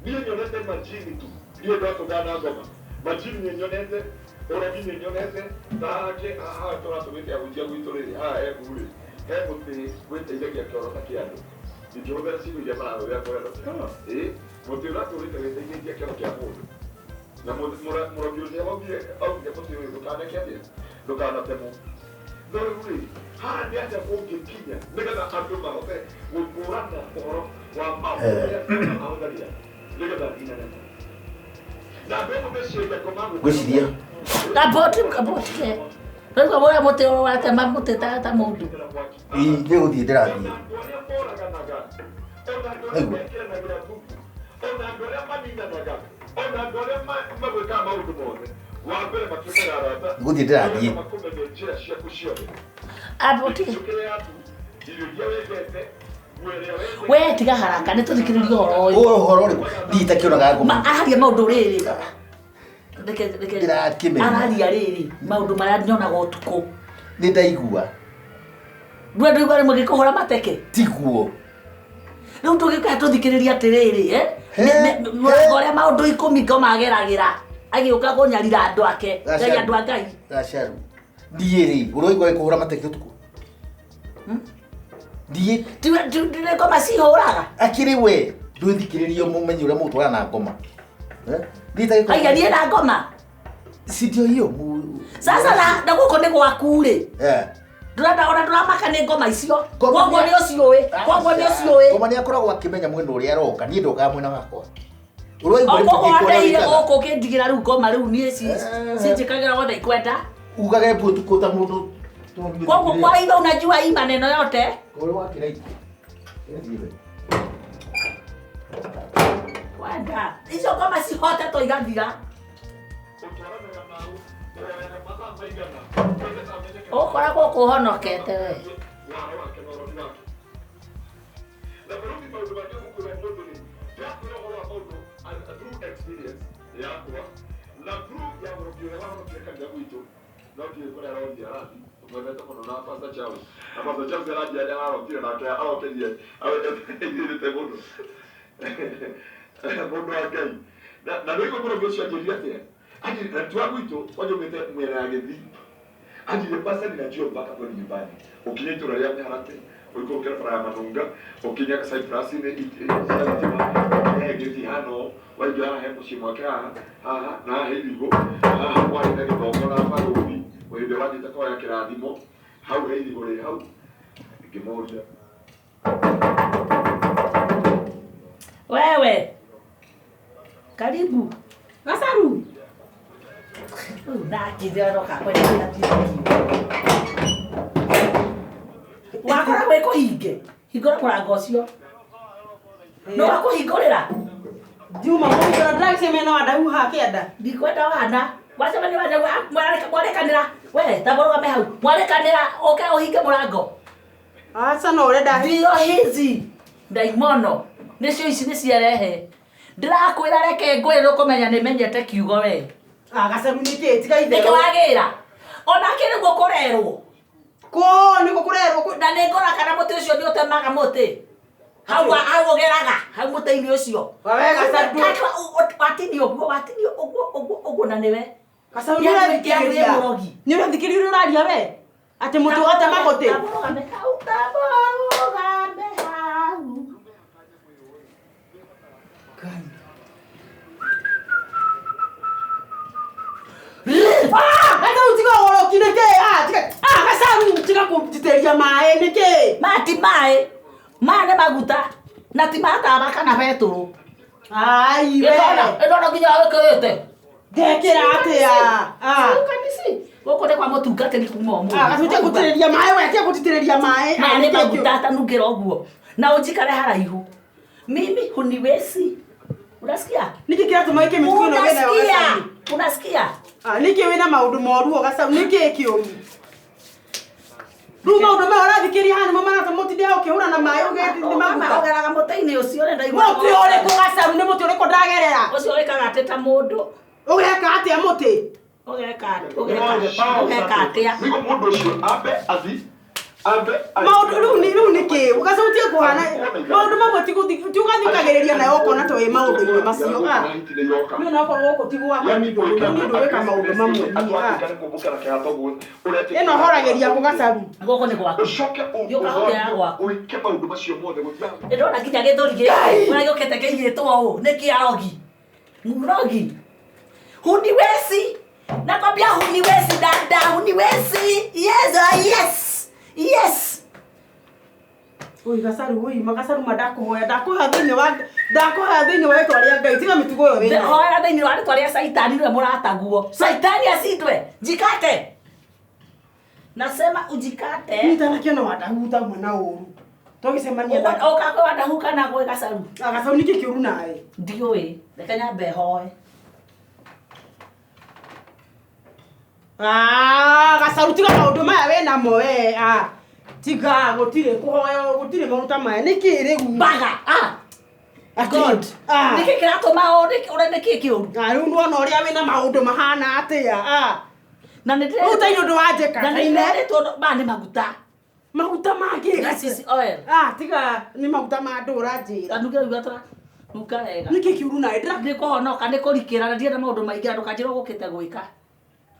Niĩ nyonete majini tu, niĩ ndatũgana na ngoma. Majini nĩ nyonete, ũrogi nĩ nyonete, ta hake haha tũratũmĩte ahunjia gwitũ rĩrĩ, haha he mbu rĩ, he mũtĩ wĩteithagia kĩoro ta kĩa andũ. Ndingĩhũthĩra ciugo iria marahũthĩra kũrĩa. Ĩĩ, mũtĩ ũratũrĩte wĩteithĩtie kĩoro kĩa mũndũ. Na mũrogi ũrĩa waugire augire mũtĩ ũyũ ndũkaneke atĩa? Ndũkanatemwo. No rĩu rĩ, haha nĩ atĩa kũngĩkinya nĩgetha andũ mahote gũkũrana ũhoro wa maũndũ marĩa ngoma ahũthagĩra nĩgetha aninane namo. Na andũ amwe meciria ngoma gũka Ngwĩciria Kaboti kaboti ke. Rĩu ũrĩa mũtĩ ũratema mũtĩ ta ta mũndũ. Ii, nĩ gũthiĩ ndĩrathiĩ. Ona andũ arĩa moraganaga, ona andũ arĩa Aigua. mekĩranagĩra thumu, ona andũ arĩa maninanaga, ona andũ arĩa magwĩkaga maũndũ mothe, wa mbere matuĩkaga arata, Nĩ gũthiĩ ndĩrathiĩ. nĩgetha makũmenye njĩra ciaku ciothe. Aboti. Mĩcũkĩre yaku, irio iria wendete, nguo ĩrĩa wendete, We tiga haraka nĩ tũthikĩrĩrie ũhoro ũyũ. Ũyũ ũhoro ũrĩkũ? Niĩ itakĩonaga ngoma. Ma araria maũndũ rĩrĩ. Reke reke. Ndĩrakĩmenya. Araria rĩrĩ maũndũ marĩa nyonaga ũtukũ. Nĩ ndaigua. Ndwe ndũigua rĩmwe gĩkũhũra mateke. Tiguo. Rĩu tũgĩũka tũthikĩrĩrie atĩrĩrĩ, eh? He, Mũrango ũrĩa maũndũ ikũmi ngoma ageragĩra agĩũka kũnyarira andũ ake. Ngai andũ a Ngai. Gacaru. Niĩ rĩ, ũroigua gĩkũhũra mateke ũtukũ? Ndiĩ Tiwe ngoma cihũraga. akĩrĩ we ndwĩthikĩrĩrie mũmenye ũrĩa mũgũtwarana na ngoma. Eh? Niĩ itagĩkũhũra- Aiga niĩ na ngoma. Si ndio hiyo Sasa na na gũkũ nĩ gwaku rĩ. Eh. Ndũrenda ona ndũramaka nĩ ngoma icio. Ngoma Koguo nĩ- nĩ ũciũĩ. Koguo nĩ ũciũĩ. Ngoma nĩ akoragwo akĩmenya mwena ũrĩa aroka niĩ ndokaga mwena wakwa. Ũroigua rĩmwe Okoguo ngĩkora wandeire wĩkaga. gũkũ ũkĩndigĩra rĩu ngoma rĩu niĩ Eh. cinjĩkagĩra wothe ikwenda. Ugage mbu ũtukũ ta mũndũ. Koguo kwa hivyo unajua hii maneno yote. Ũrĩ wakĩra iko. Ĩthiĩ we. Kwenda. Icio ngoma cihotetwo igathira. ũtwaranaga nao, ũroyaga mathaa maigana, nĩgetha amenye kana Ũkoragwo kũhonokete we. waro wake na ũrogi wake. Na mũrũthi maũndũ marĩa ngũkwĩra ũmũthĩ rĩ, ndĩrakwĩra ũhoro wa maũndũ through experience yakwa na through ya mũrogi ũrĩa wahonokire kanitha gwitũ no ndiũĩ kũrĩa arothiĩ arathiĩ tũmwendete mũno na Pastor Charles na Pastor Charles aranjia arĩa ararotire nake arokerie aigĩrĩte mũno mũndũ wa Ngai na na nĩguo mũrogi ũcio anjĩrire atĩa anjĩrire na twa gwitũ kwanyumĩte mĩena ya Gĩthii anjĩrire pastor ninajua mpaka kwenu nyumbani ukinya itũra rĩa Mĩharate ũikũrũkĩra bara ya Manunga ũkinya Cyprus-inĩ cia thitima ũkinya he gĩti hano waingĩra haha he mũciĩ mwake haha haha na haha he irigũ haha kwarĩ na gĩthongo na barũthi hĩndĩ ĩrĩa wathiĩte kũhoya kĩrathimo hau he irigũ rĩ hau ngĩmũria Wewe. Karibu. Gacaru. Rĩu nakire aroka kwenda Wakora gwĩ kũhinge. Hingũra mũrango ũcio. Nĩ wakũhingũrĩra. Juma mũhingũra ndĩragĩcemania na wandau haha kĩanda. Ndikwenda wana. Wacemania wanja mwarekanĩra. We, ta mũrũgame hau. Mwarekanĩra ũke ũhinge mũrango. Aca no ũrenda Ndio hizi ndaimono nĩcio ici nĩ ciarehe ndĩrakwĩra reke ngwĩre nĩũkũmenya nĩmenyete kiugo we Ah, Gacaru nĩkĩ tiga nĩkĩ itherũ. wagĩra onake nĩguo kũrerwo Kũ nĩguo kũrerwo kũ na nĩ ngora kana mũtĩ ũcio nĩ ũtemaga mũtĩ hau hau ũgeraga hau mũtĩ-inĩ ũcio We Gacaru. Kaka, watinio ũguo watinio ũguo ũguo ũguo na nĩwe Gacaru nĩ Yaani ũrathikĩrĩria. yaani mũrogi. Nĩ ũrathikĩrĩria ũrĩa ũraria we? Atĩ mũtĩ ũgatema mũtĩ. Tamũrũgame hau tamũrũgame hau Ah, Gacaru tiga ũgũrũki nĩkĩ? Ah, tiga. Ah, Gacaru tiga kũnjitĩrĩria maĩ nĩkĩ? maya ti maĩ maya nĩ maguta na ti mataba kana betũrũ Ai we. ĩndona nginya wĩkĩrĩte Ndekĩra atĩa? Ah. gũkũ nĩ kwa mũtungatĩri kuma Ah, Gacaru tiga ũmũthĩ gũitĩrĩria maĩ we, tiga gũitĩrĩria maĩ. maya Ah, nĩ nĩkĩ maguta atanungĩra ũguo na ũnjikare haraihu mimi huniwezi unasikia Nĩkĩ kĩratũma wĩke mĩtugo ĩno wĩnayo unasikia Gacaru? unasikia Ah, nĩkĩ wĩna maũndũ moru o Gacaru nĩkĩ kĩũru rĩu maũndũ maya ũrathikĩria haha nĩmo maratũma ũtinde hau ũkĩhũra na maĩ ũge nĩ maguta ũgeraga mũtĩ-inĩ ũcio ũrenda igua- mũtĩ ũrĩkũ Gacaru nĩ mũtĩ ũrĩkũ ndagerera ũcio wĩkaga atĩ ta mũndũ ũgeka atĩa mũtĩ ũgeka atĩ- ũgeka atĩa nĩguo mũndũ ũcio ambe athi Ambe Maũndũ rĩu nĩ rĩu nĩ kĩ? Ũgacokia kũhana maũndũ mamwe ti gũthi ti ũgathikagĩrĩria nawe ũkona ta wĩ maũndũ-inĩ macio. Ah. Niĩ onakorwo gũkũ ti gwakwa nĩ ũndũ nĩ ũndũ gwĩka maũndũ mamwe niĩ. Ah. Ĩno horagĩria kũ gacaru? Gũkũ nĩ gwaku. Ucoke Thiĩ ũkahũthĩra gwaku. ũike maũndũ macio mothe gũtiaga Ndĩrona nginya gĩthũri gĩkĩ ũrĩa gĩũkĩte kĩigĩtwo ũũ nĩ kĩa rogi. Rogi. Huniwezi. Nakwambia huniwezi dada, huniwezi. Yes, ah, yes. Yes. Ui gacaru ui magacaru ma ndakũhoya ndakũhoya thĩinĩ wa ndakũhoya thĩinĩ wa rĩtwa rĩa Ngai tiga mĩtugo ĩyo wĩnayo. Hoera thĩinĩ wa rĩtwa rĩa Saitani nĩwe mũrataguo. Saitani acindwe. Jikate. Nasema ujikate. Niĩ itanakĩona wandahuta ũmwe na ũru. Twagĩcemania na Ũka kwĩ wandahuka na gwĩ gacaru. Ah, gacaru nĩkĩ kĩũru nawe? Ndiũĩ. Reke nyambe hoe. Ah, gacaru tiga maũndũ maya wĩ namo we. Ah, tiga gũtirĩ kũhoya gũtirĩ maũndũ ta maya nĩkĩ rĩu? Baga. Ah. Atĩ- God. Ah. Nĩkĩ kĩratũma ũrĩa nĩkĩ kĩũru? Ah, rĩu nĩwona ũrĩa wĩna maũndũ mahana atĩa? Ah, Na nĩ rĩu ta ũndũ wanjĩka Na nĩ kaine. ndĩretwo maya nĩ maguta. Maguta mangĩ This is oil. Ah, tiga nĩ maguta ma andũ ũranjĩra. Kanunge rĩu gatũra. Nunga wega. Nĩkĩ kĩũru nawe? Ndĩra Nĩ kũhonoka nĩ kũrikĩra na ndienda maũndũ maingĩ na ndũkanjĩre ũgũkĩte gwĩka.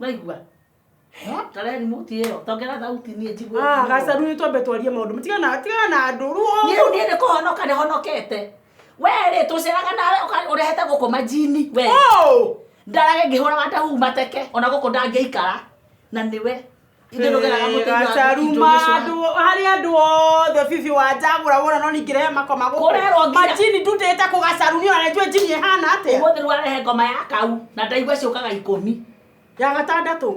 Waigua? Tare remote ĩyo. Tongera thauti niĩ njigue. Ah, gacaru nĩ twambe twarie maũndũ. Tiga na tiga na andũ. Rĩu Niĩ rĩu niĩ nĩ kũhonoka nĩ honokete. We rĩ tũceraga nawe ũrehete gũkũ majini we. Oh! Ndarage ngĩhũraga ndahu mateke ona gũkũ ndangĩikara na nĩwe. Ndĩrũgeraga mũtĩ-inĩ wa Gacaru mũtitũ ma ũcio wa- andũ harĩ andũ othe bibi wa njagũra wona no ningĩrehe makoma gũkũ. Kũrerwo nginya- Majini ndutĩte kũ gacaru nĩ ona njũĩ njini ĩhana atĩa. Ũmũthĩ rĩu arehe ngoma ya kau na ndaigua ciũkaga ikũmi. Ya gatandatũ.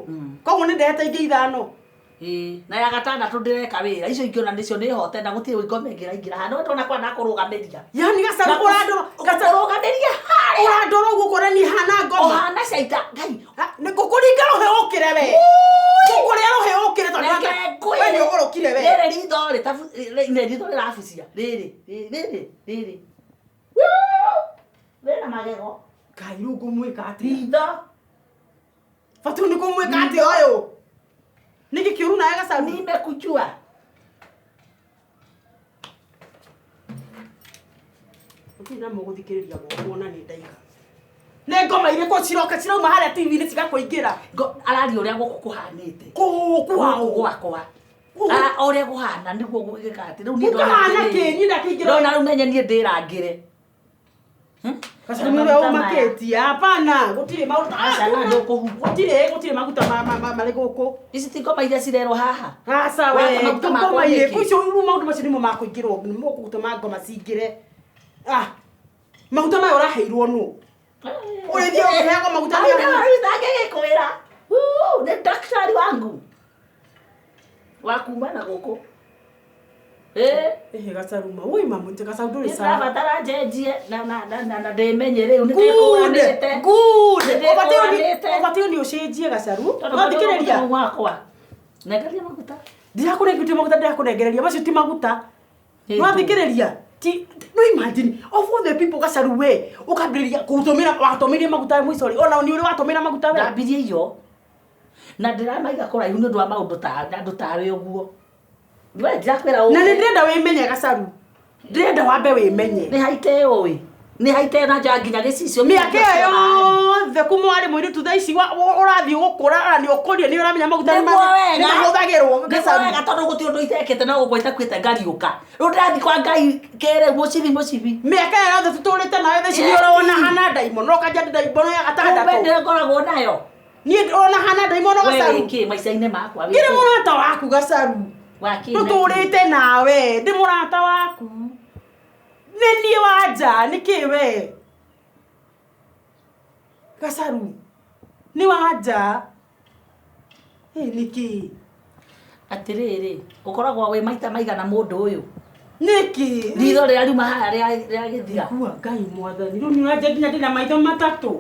Koguo nĩ ndehete ingĩ ithano. Ĩĩ, na ya gatandatũ ndĩreka wĩra icio ingĩ ona nĩcio nĩ hote na gũtirĩ ngoma ĩngĩ ĩraingĩra haha no ndona kwa ndakũrũgamĩria Yani gacaru ũrandora gacaru ũrũgamĩria harĩa ũrandora ũguo kũrĩa niĩ hana ngoma. ũhana caita ngai Ah, Nĩ ngũkũringa rũhĩ ũkĩre we. Ngũkũrĩa rũhĩ ũkĩre tondũ reke we nĩ ũgũrũkire we. rĩrĩ ritho rĩ nĩ ritho rĩrabucia rĩrĩ rĩrĩ rĩrĩ Wuu! rĩna magego Ngai rĩu ngũmwĩka atĩa? ritho Batu nĩ kũmwĩka atĩa ũyũ? Nĩkĩ kĩũru nawe gacaru? nimekujua Gũtirĩ na mũgũthikĩrĩria gwakwa ona nĩ ndaiga. Nĩ ngoma irĩkũ ciroka cirauma harĩa TV-inĩ cigakũingĩra? Araria ũrĩa gũkũ kũhanĩte Kũũ gũkũ kũhau. gwakwa Gũkũ- Ũrĩa kũhana nĩguo gũgĩka atĩ rĩu niĩ ndona Gũkahana atĩrĩrĩ. kĩ? Niĩ ndakĩingĩra. Ndona rĩu menye niĩ ndĩrangĩre. Gacaru nĩ ũrĩa ũmakĩtie. Hapana, gũtirĩ maũndũ. Aca, na ndũkũhumbwo. Gũtirĩ, gũtirĩ maguta marĩ gũkũ. Ici ti ngoma iria cirerwo haha. Aca we, Wata maguta ma ngoma kũrĩa irĩkũ kĩ? icio rĩu maũndũ macio nĩmo makũingĩrwo nĩmo gũtũma ngoma cingĩre. Ah, maguta maya ũraheirwo nũ? Ũrĩthiĩ ũkĩheagwo maguta nĩ andũ. Ndangĩgĩkwĩra. Nĩ daktari wangu. Wa kuma na gũkũ. Eh, Ĩhĩ gacaru ma, ui mamu, gacaru ndũrĩ sawa. nĩndĩrabatara njenjie na na na na na ndĩmenye rĩu Good, nĩndĩkũranĩte. good. Nĩndĩkũranĩte. Ũbatiĩ nĩ ũcenjie gacaru. Tondũ No thikĩrĩria. maguta wakwa. Nengeria maguta. Ndirakũnengeria maguta ndirakũnengereria macio ti maguta. Nĩ No ndũ. thikĩrĩria. Ti no imagine of all the people gacaru we ũkambĩrĩria kũtũmĩra watũmĩire maguta mũico rĩ ona nĩ ũrĩ watũmĩra maguta we. Ndambirie iyo. Na ndĩramaiga kũraihu nĩ ũndũ wa maũndũ ta andũ tawe ũguo. We ndirakwĩra Na nĩ ũũ. ndĩrenda wĩmenye gacaru. Ndĩrenda wambe wĩmenye. Nĩ haite ũĩ. Nĩ haite na nja nginya gĩcicio. Mĩaka ĩyo yothe kuma warĩ mũirĩtu thaa ici ũrathiĩ gũkũra ona nĩ ũkũrire nĩ ũramenya maguta nĩ Nĩguo wega. nĩ mahũthagĩrwo Nĩguo gacaru. wega tondũ gũtirĩ ũndũ itekĩte no gũkũ itakuĩte ngariũka. Rĩu ndĩrathiĩ kwa Ngai kĩrĩ mũcibi mũcibi. Mĩaka ĩyo yothe tũtũrĩte nayo thaa ici nĩ ũrona hana ndaimono ũkanja ndaimono ya Kumbe gatandatũ. nĩyo ngoragwo nayo. Niĩ ndĩrona hana ndaimono We gacaru. wĩkĩ maica-inĩ makwa. Ngĩrĩ mũrata waku gacaru. Wakĩ. Tũtũrĩte nawe ndĩ mũrata waku. Nĩ niĩ wanja nĩkĩ we? Gacaru nĩ wanja. Ĩ nĩkĩ? Atĩrĩrĩ, ũkoragwo wĩ maita maigana mũndũ ũyũ. Nĩkĩ? Ritho rĩrĩa riuma haha rĩa gĩthira. Kua Ngai mwathani rĩu nĩ ũranja nginya ndĩna maitho matatũ.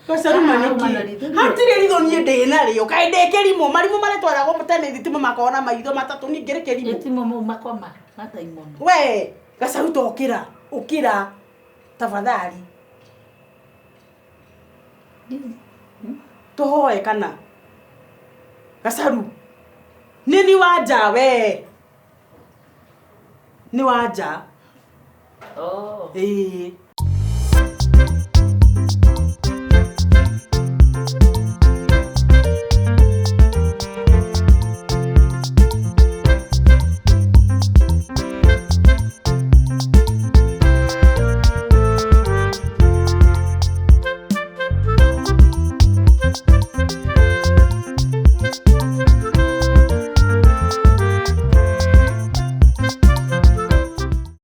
Gacaru ma Ah, uma na nĩkĩ? ritho. Hatirĩ ritho niĩ ndĩ narĩo. Kaĩ ndĩ kĩrimũ? Marimũ marĩtwaragwo tene thitima makoragwo na maitho matatũ niĩ ngĩrĩ kĩrimũ. Ĩtimo mau makoma mataimono. We gacaru ta ũkĩra ũkĩra tafadhali tũhoe kana gacaru nĩ ni wanja we Nĩ wa nja. Oh. Ĩĩ.